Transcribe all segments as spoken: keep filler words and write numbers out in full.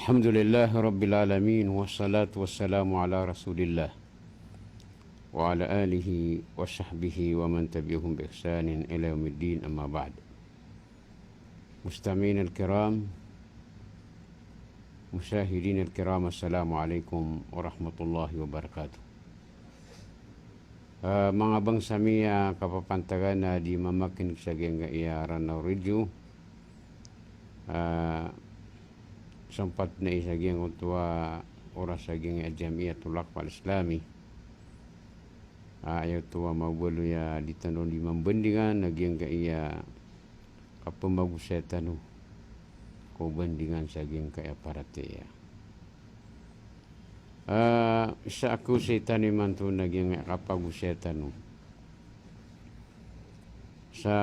Alhamdulillahi Rabbil Alamin, wassalatu wassalamu ala Rasulillah, wa ala alihi wa sahbihi wa man tabi'ahum bi ihsanin ila yaumiddin, amma ba'd. Mustami'in al-kiram, mushahidin al-kiram, assalamu alaikum warahmatullahi wabarakatuh. Ah, manga bangsa mi a kapapantagan a di mamakinig sa giyangkaya Ranaw Radio. Ah, sompat na isa giyangkoto a oras a giyangkaya Jamiyatul Waqf Al-Islami. Ah, aya oto a mabaloy a di tano di mambandingan a giyangkaya kapamagosaya tano ko bandingan sa giyangkaya paratiyaya. Ah, isa a kaosay tano imanto na giyangkaya kapagosaya tano sa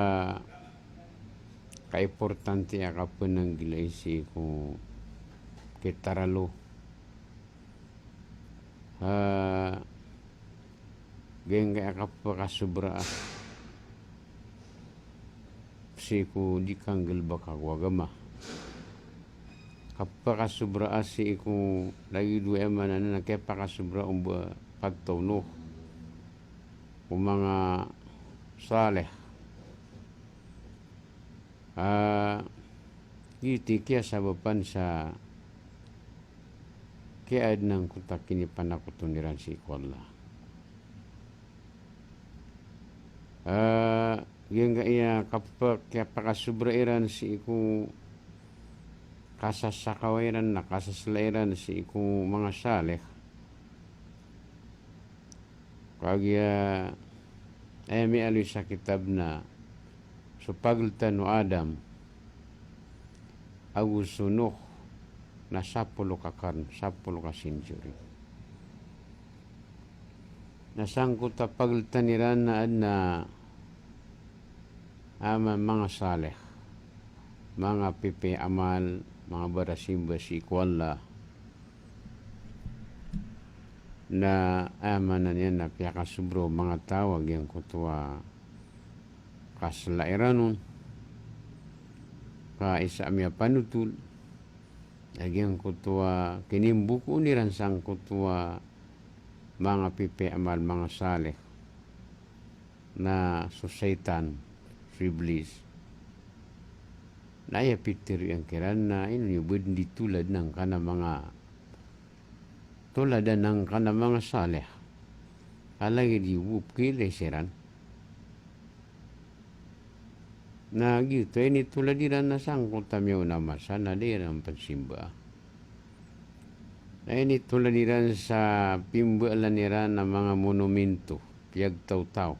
kaimportante a kapananggilai sii ko kitaralo. Ah, giyangkaya kapakasobra sii ko di kanggalbka ko agama. Kapakasobra sii ko lagid o aya maana niyan na kiyapakasobra o mba pagtaw o manga salih. Ah, giyoto i kiyasabapan sa kiyaadn angkoto a kinipanakoton iran sii ko Allah. Ah, giyangkaya kapa-, kiyapakasobra iran sii ko kasasakawa iran na kasasla iran sii ko manga salih. Kagiya aya miyaaloy sa kitab na so pagltan o Adam ago so Nuh na sapolo ka karn, sapolo ka century. Na sangkoto a pagltan iran na adn a ama manga salih, manga pipiya amal, manga barasimba sii ko Allah. Na aya maana niyan na piyakasobra o manga taw a giyangkoto a kasla iran on, ka isa a miyapanotol a giyangkoto a kinimbokoon iran sangkoto a manga pipiya amal, manga salih. Na so shaytan, so Iblis, na aya pitharo iyan kiran na ino niyo ba dn di toladan angkanan a manga, toladan angkanan a manga salih a lagid iyo bo pkhailay siran. Na giyoto a initolad iran na sangkoto a miyaona a masa na da iran pnsimba. Na initolad iran sa pimbaalan iran a manga monumento, piyagtawtaw.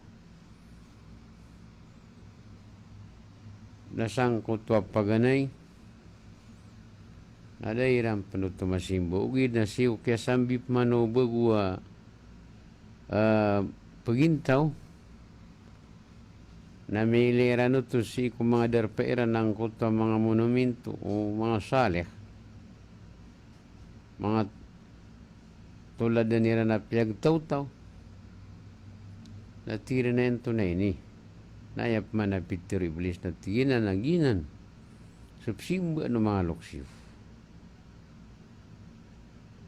Na sangkoto a paganay na da iran pn oto masimba. Ogaid na sii ko kiyasambi pman o bago a, ah, pagintaw na miyailay iran oto sii ko manga darpa iran angkoto a manga monumento o manga salih. Manga toladan iran a piyagtawtaw. Na tig iran a antonaa ini? Na aya pman a pitharo o Iblis na tig iyan a giyanan so psimbaan o manga loks iyo.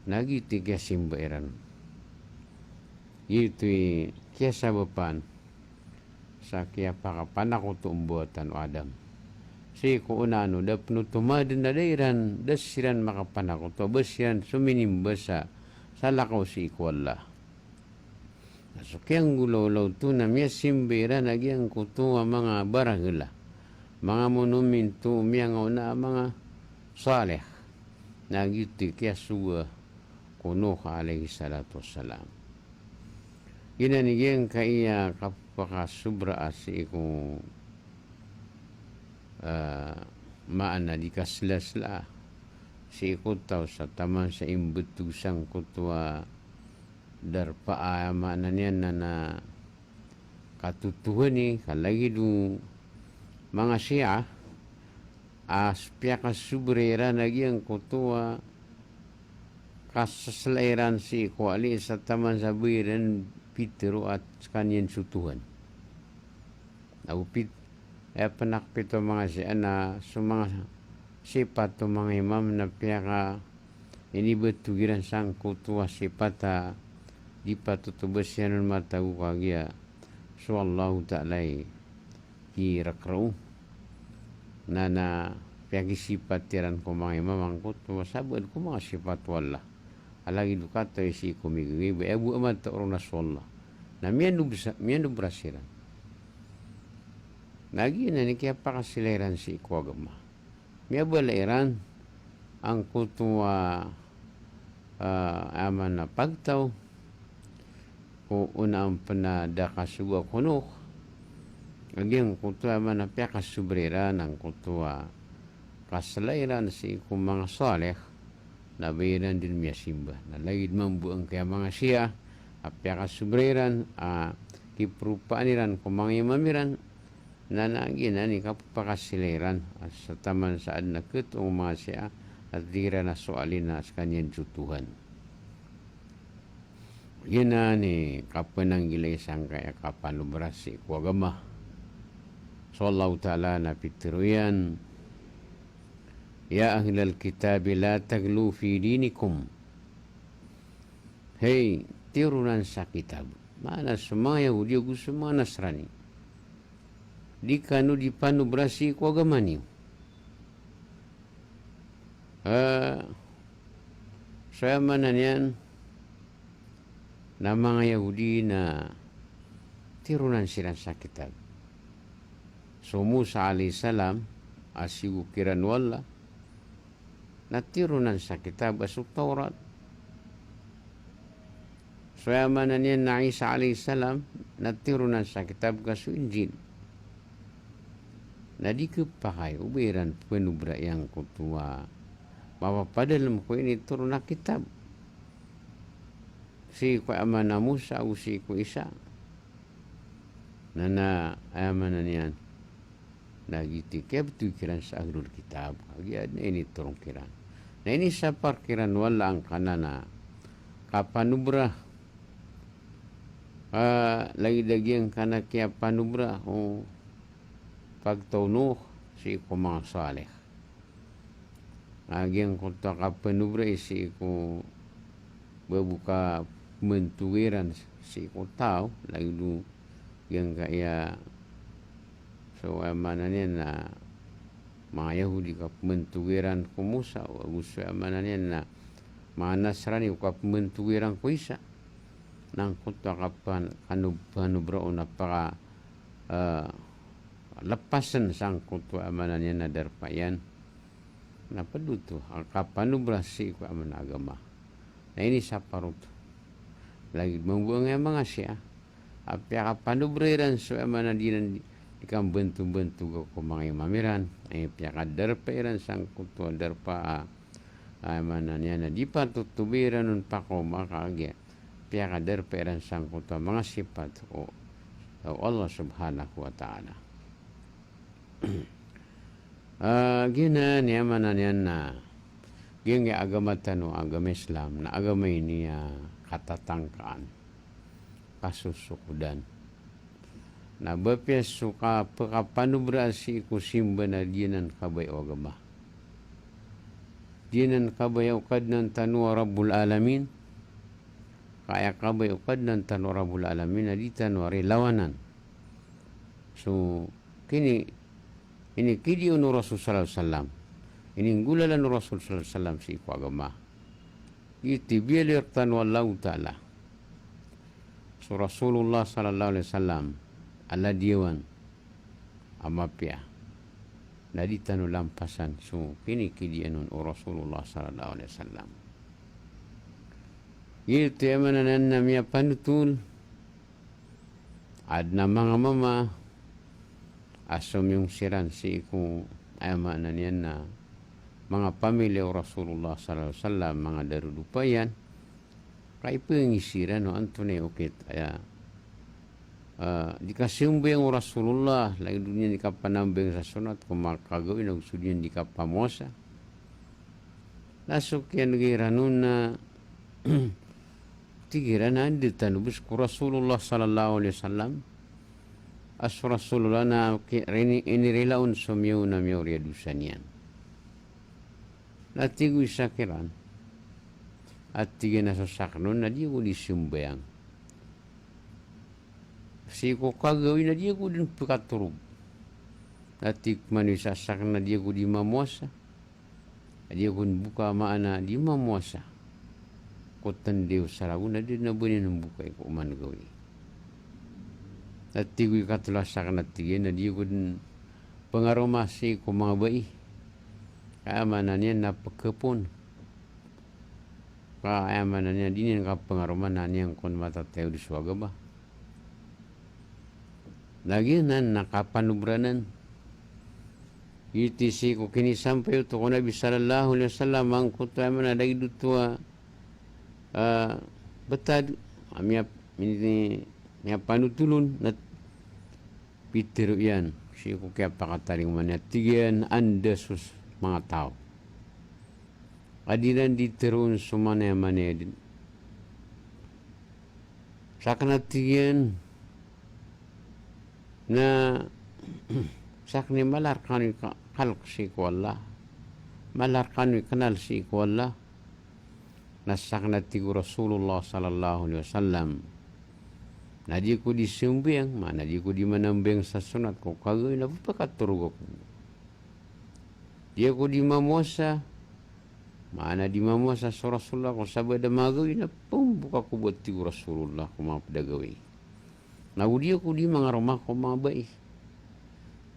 Na giyoto i kiyasimba iran. Giyoto i kiyasabapan sa kiyapakapanakoto o mbawataan o Adam. Sii ko onaan o da pn oto madn a da iran, da siran makapanakoto, ba siran sominimba sa salakaw sii ko Allah. Na so kiyanggolawla oto na miyasimba iran a giyangkoto a manga barahgala, manga monumento, miyangaona a manga salih. Na giyoto i kiyasowa ko Nuh alayhis salatu wassalam. Giyanan i giyangkaya kapakasobra sii ko, ah, maana di kaslasla sii ko taw sa taman sa imbtog sangkoto a darpa a maana niyan na, na katotohani, ka lagid o manga Shia a piyakasobra iran a giyangkoto a kasasla iran sii ko Ali sa taman sa ba iran pitharo a skaniyan so Tohan. Ago pit-, aya pn a kapito a manga Shia na so manga sipat o manga imam na piyaka Inibtho kiran sangkoto a sipat a di patot o bs iyan on matago kagiya so Allahu Ta'ala i kirekreo. Na, na piyakisipat iran ko manga imam angkoto a sabaad ko manga sipat o Allah. A lagid o katawi sii ko migagay ba aya bo a mataw ron na so Allah. Na miyanobsa-, miyanobra siran. Na giyanan i kiyapakasilay iran sii ko agama. Miyabala iran angkoto a, a, aya maana pagtaw ko onaan pn a da kasogo a konok. Giyangkoto aya maana piyakasobra iran angkoto a kasilay iran sii ko manga salih, na ba iran dn miyasimba. Na lagid mambo angkaya manga Shia a piyakasobra iran a kipropaan iran ko manga imam iran, na, na giyanan i kapakasilay iran a sa taman sa adn a ketoon o manga Shia a di iran a soalin a skaniyan so Tuhan. Giyanan i kapananggilai sangkaya kapanobra sii ko agama. So Allahu Ta'ala na pitharo iyan, "Ya ahlal kitabi la taghlu fi dinikum." Hay tironan sa kitab. Maana so manga Yahudi ago so manga Nasrani. Di kano di panobra sii ko agama niyo. Eh, so aya maana niyan na manga Yahudi na tironan siran sa kitab. So Musa alayhis salam a siyogo kiran o Allah, na tironan sa kitab a so Tawrat. So aya maana niyan na Isa alayhis salam, na tironan sa kitab ka so Injil. Na di khapakay o ba iran pnobra angkoto a mapapadalm ko initoron a kitab sii ko aya maana Musa ago sii ko Isa. Na, na aya maana niyan na giyoto i kiyabtowi kiran sa ahlul kitab, kagiya adn a initoron kiran. Na inisapar kiran o Allah angkanan a kapanobra, ah, lagid a giyangkanan a kiyapanobra o pagtaw o Nuh sii ko manga salih. A giyangkoto a kapanobra i sii ko ba bo kapmbantoga iran sii ko taw, lagid o giyangkaya so aya maana niyan na manga Yahudi kapmbantoga iran ko Musa, ago so aya maana niyan na manga Nasrani kapmbantoga iran ko Isa. Na angkoto a kapan-, kano-, panobra o na paka, eh, lepasn sangkoto a aya maana niyan na darpa iyan. Na pd oto a kapanobra sii ko aya maana agama. Na inisapar oto. Lagid mambo angkaya manga Shia a piyakapanobra iran so aya maana di iran di, di kambantobantoga ko manga imam iran. Aya piyakadarpa iran sangkoto a darpa a, aya maana niyan na di patot o ba iran on pakaoma kagiya piyakadarpa iran sangkoto a manga sipat o, o Allah Subhanahu wa Ta'ala. Ah, giyanan i aya maana niyan na giyangkai a agama tano a agama Islam na agama ini a katatangkaan, kasosokodan. Na ba piya so kapakapanobra sii ko simba na di anan kabaya o agama. Di anan kabaya o Kadnan tano a Rabbul Alamin. Ka aya kabaya o Kadnan tano a Rabbul Alamin na di tano ari lawanan. So kini, inikidiya on o Rasul sallallahu alaihi wasallam, ininggolalan o Rasul sallallahu alaihi wasallam sii ko agama. Giyoto i biyaloy rktano o Allahu Ta'ala so Rasulullah sallallahu alaihi wasallam a ladiyawan a mapiya, na di tano lampasan so kinikidiya on o Rasulullah sallallahu alaihi wasallam. Giyoto i aya maana niyan na miyapanotol adn a manga mama a somiyong siran sii ko, aya maana niyan na manga pamilya o Rasulullah sallallahu alaihi wasallam, manga darodopa iyan, ka ipngiza iran o antonaa i okit aya, ah, di kasambayang o Rasulullah, lagid o niyan di kapanambayang sa sonat ko manga kagawii na go so di niyan di kapamowasa. Na so kiyan'ga iran on na tig iran a anda tano bs ko Rasulullah sallallahu alaihi wasallam, a so Rasulullah na ki-, rini-, inirila on so miyaona miyaori a dosa niyan. Na tig o isa kiran A tig iyan a so sakn on na di ako di sambayang. Sii ko kagawii na di ako dn pkatorog. A tig man o isa a sakn na di ako di mamowasa. A di ako dn boka, maana di mamowasa. Ko tanda o saragon na di dn a ba niyan mbokai ko oman gawii. A tig o ikatlo a sakn a tig iyan na di ako dn pngaroma sii ko manga bai. Aya maana niyan na pkhapon. Ka aya maana niyan di niyan kapngaroma na niyan kon matatayaw di so agama. Na giyanan na kapanobra anan. Giyoto i sii ko kinisampay oto ko Nabi sallallahu alaihi wasallam angkoto aya maana lagid oto a, ah, btad a miya-, mini-, miyapanotol on na pitharo iyan sii ko kiyapakatalingoma niyan, tig iyan, anda so manga taw a di iran di tharoon so manaya-manaya dn. Sakn a tig iyan na sakn i mala rkano i ka-, khalq sii ko Allah, mala rkano i knal sii ko Allah. Na sakn a tig o Rasulullah sallallahu alaihi wasallam na di ako di sambayang, maana di ako di manambayang sa sonat ko kagawii na pphakatorog ako. Di ako di mamowasa, maana di mamowasa so Rasulullah ko sabaad a manga gawii na pmboka ako bo, a tig o Rasulullah, ko manga pd a gawii. Na go di ako di mangaroma ko manga bai.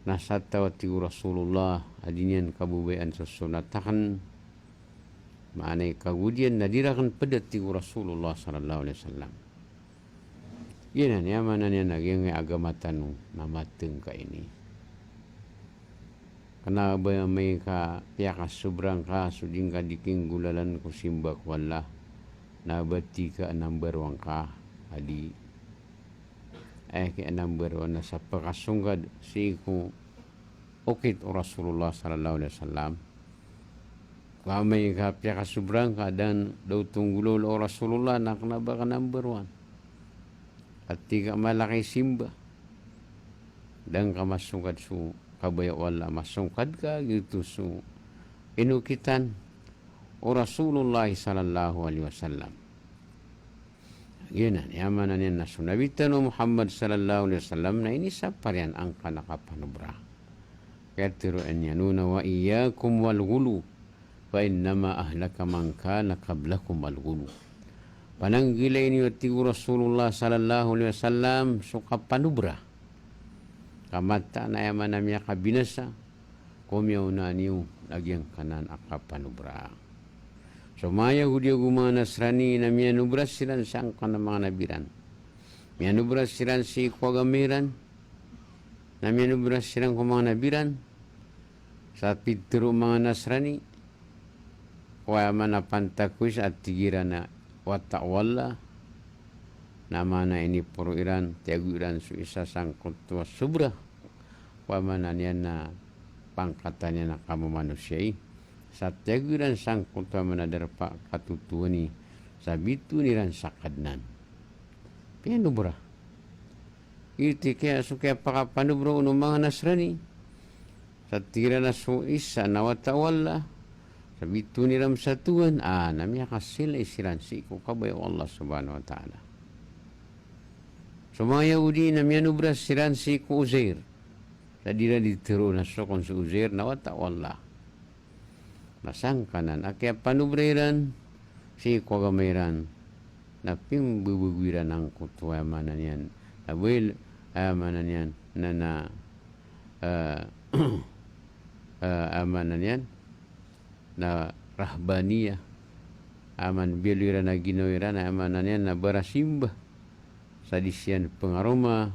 Na sa taw, a tig o Rasulullah, a di niyan kababayaan so sonat akn, maana i kagodiyan na di rakn pd, a tig o Rasulullah sallallahu alaihi wasallam. Giyanan i aya maana niyan a giyangkai a agama tano na matngka ini. Kna ba amay ka piyakasobra ngka so di ngka di kinggolalan ko simba ko Allah, na ba tig ka a number one ka a di, aya ki a number one na sa pkasongkad sii ko okit o Rasulullah sallallahu alaihi wasallam. Ka amay ka piyakasobra ngka dn da oto nggolawla o Rasulullah na kna ba ka number one. A tig ka mala ki simba. Da ngka masongkad so kabaya o Allah, masongkad ka giyoto so inokitan o Rasulullah sallallahu alaihi wasallam. Giyanan i aya maana niyan na so Nabi tano Muhammad sallallahu alaihi wasallam na inisapar iyan angkanan a kapanobra. Kiyatharoa niyan on a, wa iyyakum wal ghulu, fa innama ahlaka man kana qablakum al ghulu. Pananggilai niyo, a tig o Rasulullah sallallahu alaihi wasallam, so kapanobra. Ka mataan a aya maana miyakabinasa ko miyaona niyo na giyangkanan a kapanobra. So manga Yahudi ago manga Nasrani na miyanobra siran sangkanan a manga nabi iran. Miyanobra siran sii ko agama iran. Na miyanobra siran ko manga nabi iran. Sa pitharo o manga Nasrani ko aya maana pantag ko isa a tig iran a wata o Allah, na maana iniporo iran, tiyago iran so isa sangkoto a sobra ko aya maana niyan na pangkatan iyan a kamamanosiya i. Sa tiyago iran sangkoto a aya maana darpa a katotowan i, sa bitowan iran sa Kadnan. Piyanobra. Iti kiya so kiyapakapanobra on o manga Nasrani. Sa tig iran a so Isa na wata o Allah. Sa bitowan iran sa Tuhan. Ah, na miyakasilay siran sii ko kabaya o Allah subhanahu wa ta'ala. So manga Yahudi na miyanobra siran sii ko Uzair. Sa di iran di tharoon a so kon so Uzair na wata o Allah. Na sangkanan a kiyapanobra iran sii ko agama iran, na pimbabago iran angkoto aya maana niyan na bail, aya maana niyan na, na, eh, eh, aya maana niyan na rahbaniya. Aya maana biyaloy iran a ginawa iran, aya maana niyan na barasimba. Sa di siran pngaroma,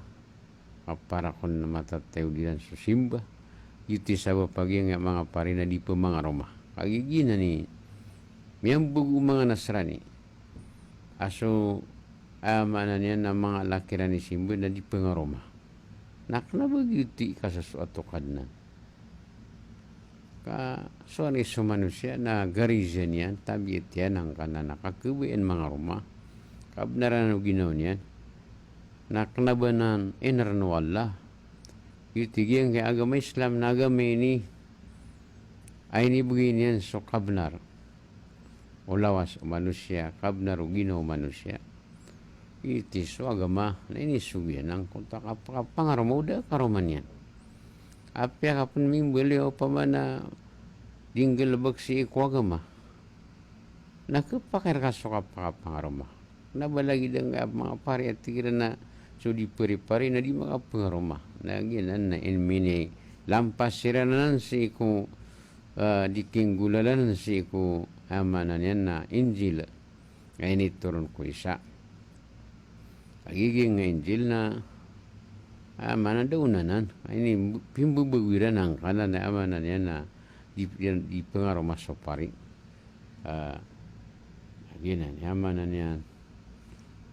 ka para kon matatayaw iran so simba. Giyoto i sabap a giyangkai a manga pari na di pmangaroma. Kagiya giyanan i miyambago o manga Nasrani a so, aya maana niyan na manga laki iran i simba na di pngaroma. Na kna ba giyoto i kasosoat o Kadnan. Ka so ani so manosiya na gariza niyan, tabiat iyan angkanan a kakhabayaan mangaroma. Kabnar anan o ginawa niyan. Na kna ba anan inrn o Allah. Giyoto i giyangkai a agama Islam na agama ini a inibgay niyan so kabnar. o lawas o manosiya, kabnar o ginawa o manosiya. Iti so agama, na inisogo iyan angkoto a kap-, kapangaroma o da a karoma niyan. Apiya ka pn mimbaloy a opama na di nggalbk sii ko agama, na khapakay rka so kapakapangaroma. Na ba lagid angkaya manga pari a tig iran a so di pari-pari na di makapangaroma. Na giyanan na in minilampas iran anan sii ko, ah, di kinggolalan sii ko, aya maana niyan na Injil a initoron ko Isa. Kagiya giyangkai a Injil na, aya maana da onanan, ini pimbabago iran angkanan, aya maana niyan na di, di, di pangaroma so pari. Ah, giyanan, aya maana niyan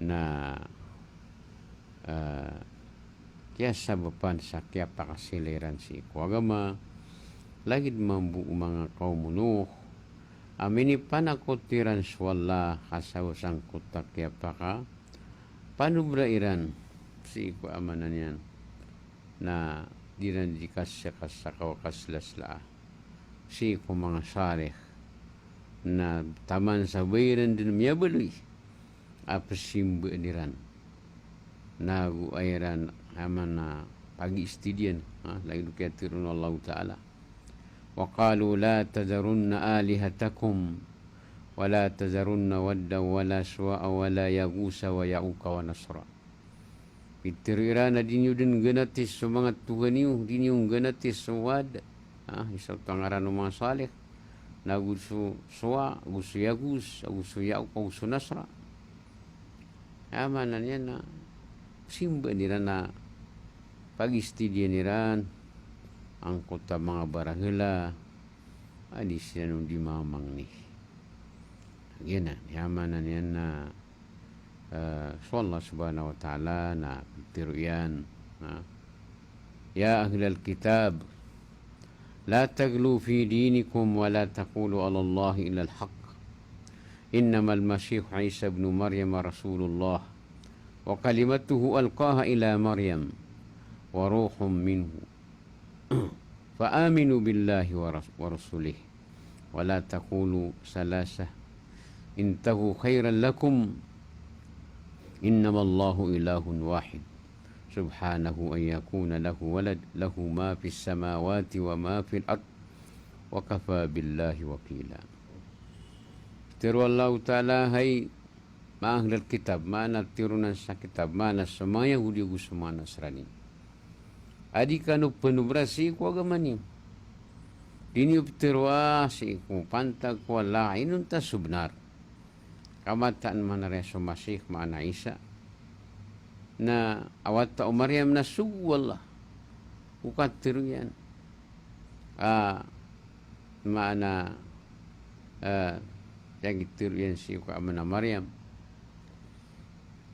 na, ah, kiyasabapan sa kiyapakasila iran sii ko agama, lagid mambo o manga kawm o Nuh a minipanakot iran so Allah ka sabap sangkoto a kiyapakapanobra iran sii ko, aya maana niyan na, di iran di kasakasaka o kaslasla sii ko manga salih. Na taman sa ba iran dn miyabaloy a psimbaan iran. Na ago aya iran, aya maana, pagiistidiyan, ha, lagid o kiyatharoa o Allahu Ta'ala: "Wa qalu la tadharunna alihatakum, wa la tadharunna Waddan, wa la Suwa'a, wa la Yaghusa, wa Ya'uqa, wa Nasra." Pitharo iran a di niyo dn ganati so manga tohan iyo, di niyo ganati so Wad, ha, isa oto a ngaran o manga salih, na ago so Suwa, ago so Yaghus, ago so Ya'uq, ago so Nasra. Aya maana niyan na simbaan iran a pagistidiyan iran angkoto a manga barahela a di siran on di mamangni. Giyanan, aya maana niyan na, eh, so Allah subhanahu wa ta'ala na pitharo iyan, ha? "Ya ahlal kitab, la taghlu fi dinikum wa la taqulu 'ala Allahi illa al-haqq. Innamal Masihu Isa ibnu Maryam rasulullah, wa kalimatuhu alqaha ila Maryam, wa ruhum minhu. Fa aminu billahi wa ras-, wa rusulihi. Wa la taqulu salasah. Intahu khairan lakum. Innamallahu ilahun wahid. Subhanahu an yakuna lahu walad. Lahu ma fis samawati wa ma fil ard. Wa kafa billahi wakila." Pitharo o Allahu Ta'ala, hay manga ahlal kitab, maana tironan sa kitab, maana so manga Yahudi ago so manga Nasrani, a di kano phanobra sii ko agama niyo. Di niyo ptharoa sii ko pantag ko Allah a inonta so bnar. Ka mataan man a riya so Masih, maana Isa, na a wata o Maryam na sogo o Allah. O katharo iyan a, maana, eh, aya kitharo iyan sii ko, aya maana, Maryam.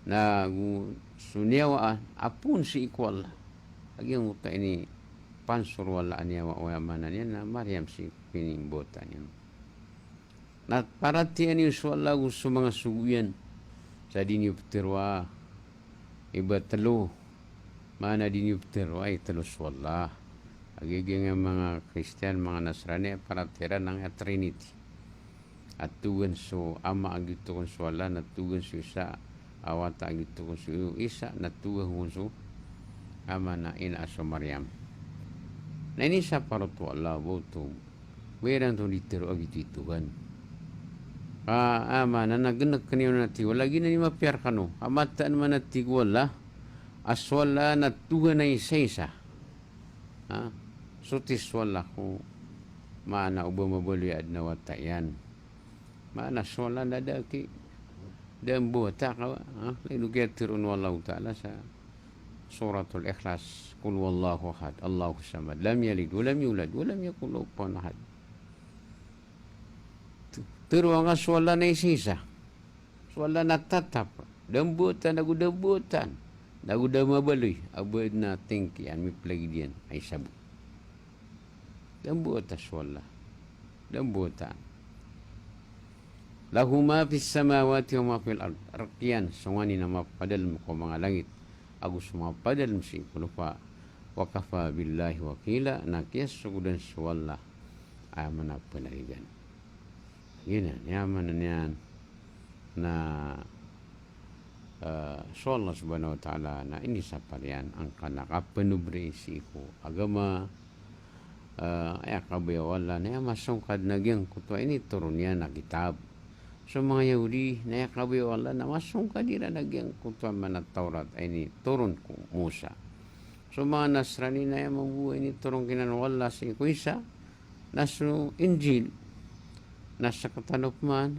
Na ago so niyawaan a poon sii ko Allah. Kagiya giyangkoto a inipansor o Allah a niyawa o, aya maana niyan na, Maryam sii ko pinimbawata niyan. Na paratiyayaan iyo so Allah ago so manga sogo iyan. Sa di niyo ptharoa i ba tlo. Maana di niyo ptharoa i tlo so Allah. Kagiya giyangkai a manga Kristiyan, manga Nasrani, paratiyaya iran angkaya Trinity. A togan so Ama a giyoto kon so Allah, na togan so Isa a wata a giyoto kon so Isa, na togan kon so, aya maana, ina a so Maryam. Na inisapar oto o Allah, ba oto, ba iran oto di tharoa a giyoto i togan. Ka, aya maana, na gnkan iyo na tig o Allah, giyanan i mapiya rkano. Ka mataan man a tig o Allah a so Allah na togan a isaisa. Ha? Soti so Allah ko, maana, o ba mabaloy a adn a wata iyan. Maana so Allah na da ki, da mbawata ka, ha? Lagid o kiyatharoon o Allahu Ta'ala sa Suratul Ikhlas: "Qul huwallahu ahad, Allahus samad, lam yalid wa lam yulad, wa lam yakul lahu kufuwan ahad." Tharoa ngka so Allah na isaisa. So Allah na tatap. Da mbawata, nago da mbawata. Nago da mabaloy a ba adn a tingki a miplagid iyan a isa bo. Da mbawata so Allah. Da mbawata. "Lahu ma fis samawati wa ma fil ard." Rk iyan so nganin a mapapadalm ko manga langit ago so mapapadalm sii ko lopa. "Wa kafa billahi wakila." Na kiyasogodan so Allah a, aya maana, panarigan. Giyanan i maana niyan na, eh, so Allah subhanahu wa ta'ala na inisapar iyan angkanan a kapnobri sii ko agama, eh, aya kabaya o Allah na aya masongkad na giyangkoto a initoron iyan a kitab. So manga Yahudi na aya kabaya o Allah na masongkad iran a giyangkoto a maana Tawrat a initoron ko Musa. So manga Nasrani na aya mambo a initoron kiran o Allah sii ko Isa, na so Injil na sktano pman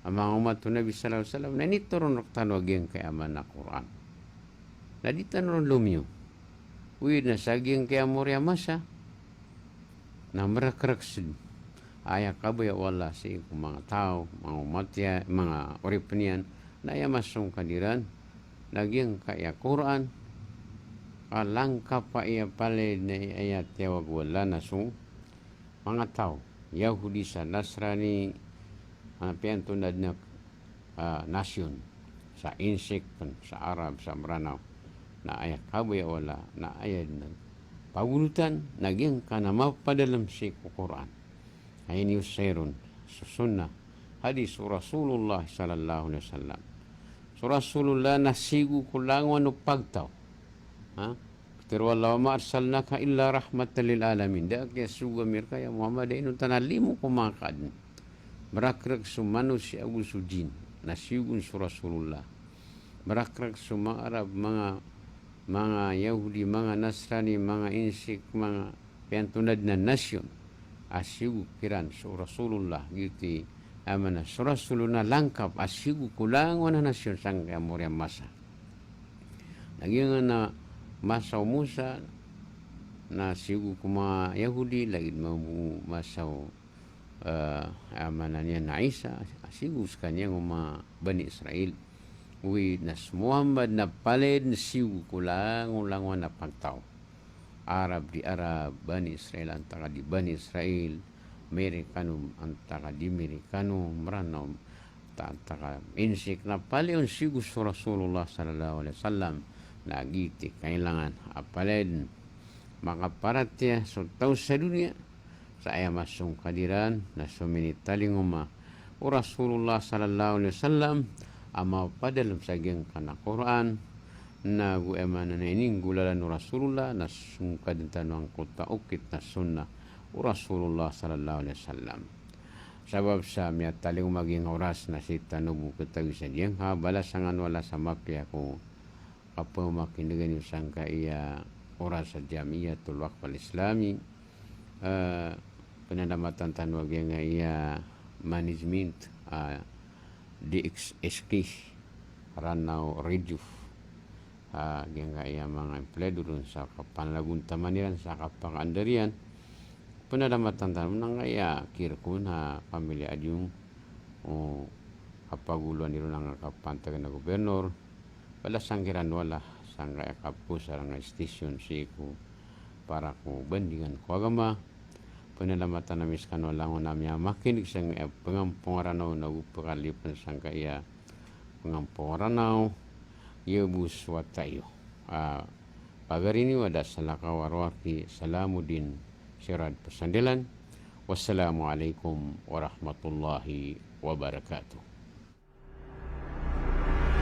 a manga omat o Nabi sallallahu alaihi wasallam na initoron rktano a giyangkai a maana Qur'an. Na di tano ron lomiyo. Oway, na sa giyangkai a mori a masa na mrakrk sii aya kabaya o Allah sii ko manga taw, manga omat iyan, manga oripn iyan, na aya masongkad iran na giyangkai a Qur'an a langkap a aya palaya na aya tiyawag o Allah na so manga taw, Yahudi sa Nasrani, a piyantonad na, ah, nasyon, sa Insik pn, sa Arab, sa Mranaw, na aya kabaya o Allah na aya dn pagonotan na giyangkanan a mapadalm sii ko Qur'an. Aya iniyosayn ron so sunnah, hadith o Rasulullah sallallahu alaihi wasallam. So Rasulullah na siyogo ko langowan o pagtaw. Ha? Pitharo o Allah, "Wa ma arsalnaka illa rahmatan lil alamin." Da a kiyasogo ami rka ya Muhammad a inonta na limo ko manga kaadn. Mrakrk so manosiya ago so jinn na siyogo on so Rasulullah. Mrakrk so manga Arab, manga, manga Yahudi, manga Nasrani, manga Insik, manga piyantonad na nasyon a siyogo kiran so Rasulullah. Giyoto i maana so Rasulullah na langkap a siyogo ko langowan a nasyon sangkai a mori a masa. Na giyanan a masa o Musa na siyogo ko manga Yahudi, lagid mambo masa o, eh, aya maana niyan na Isa, a siyogo skaniyan o manga Bani Israil. Oway, na so Muhammad na palaya dn siyogo ko langolangowan a pagtaw. Arab di Arab, Bani Israil antaa ka di Bani Israil, Merikano antaa ka di Merikano, Mranaw ta-, antaa ka Insik, na palaya on siyogo so Rasulullah sallallahu alaihi wasallam. Na giyoto i kailangan a palaya dn makaparatiyaya so taw sa doniya sa aya masongkad iran na so minitalingoma o Rasulullah sallallahu alaihi wasallam a mapadalm sa giyangkanan a Qur'an, na go aya maana na ininggolalan o Rasulullah na songkadn tano angkoto a okit na sunnah o Rasulullah sallallahu alaihi wasallam. Sabap sa miyatalingoma giyangkai a oras na sii tano bo khatawi sa giyangkai a balasan o Allah sa mapiya ko kapamakin'gan iyo sangkai a oras a Jamiyatul Waqf Al Islami, eh, pnadamatan tano a giyangkai a management, eh, D X S K, Ranao Radio, eh, giyangkai a manga empleyado ron sa kapanagontaman iran sa kapakaandar iyan. Pnadamatan tano na angkai a kirkon a pamilya adiyong o kapagoloan iron angkai a kapantag na gobernor. Balasan kiran o Allah sangkai a kapos a rangay station sii ko para ko bandingan ko agama. Pnadamatan ami skano langon a miyamakinig sangkai a pngampong a Ranao na go pkhalipn sangkai a pngampong a Ranao. Iyo bo so wata iyo a pagari niyo a da salakaw a rowaki Salamuddin Sirad Pasandalan. Wassalamu alaikum warahmatullahi wabarakatuh.